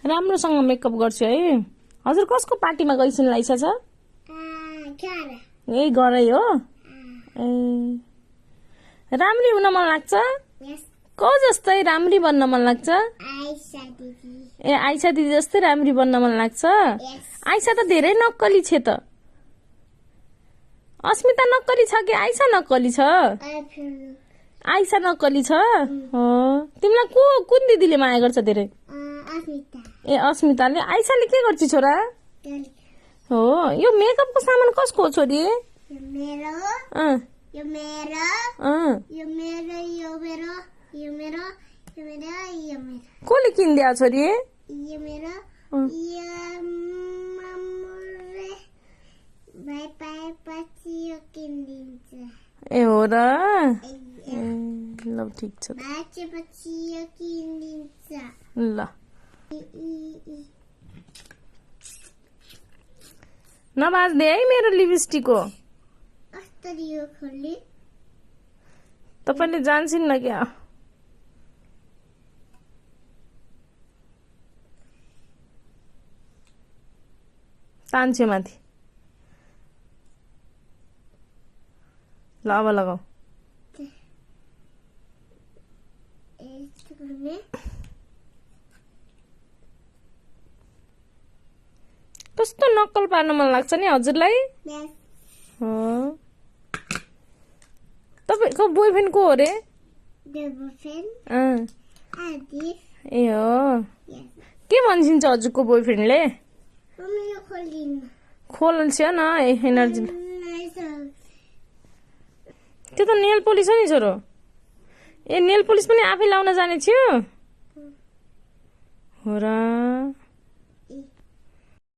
राम्रोसँग मेकअप गर्छु है। हजुर कसको पार्टीमा गइसिन इच्छा छ? यही गरै हो। ए राम्री हुन मन लाग्छ? को जस्तै राम्री बन्न मन लाग्छ? ए आइसा दिदी जस्तै राम्री बन्न मन लाग्छ? आइसा त धेरै नक्कली छ त। अस्मिता नक्कली छ कि आइसा नक्कली छ? आइसा नक्कली छ। हो तिमीलाई कुन दिदीले माया गर्छ धेरै? ए अस्मिताले। आइसाले के गर्छ छोरा? हो यो मेकअपको सामान कसको हो छोरी? कसले किनिदिया छोरी? ए हो र? ल ठिक छ ल। नबाज्दे है मेरो लिपस्टिक हो। तपाईले जान्छिन्न क्या? तान्छे माथि। ल अब लगाऊ। कस्तो नक्कल पार्न मन लाग्छ नि हजुरलाई? तपाईको बोयफ्रेन्ड को हो रे? ए हो। के भन्छिन्छ हजुरको बोयफ्रेन्डले? खोल्छ न एनर्जी। त्यो त नेल पोलिस हो नि छोरो। ए नेल पोलिस पनि आफै लाउन जाने थियो? हो र?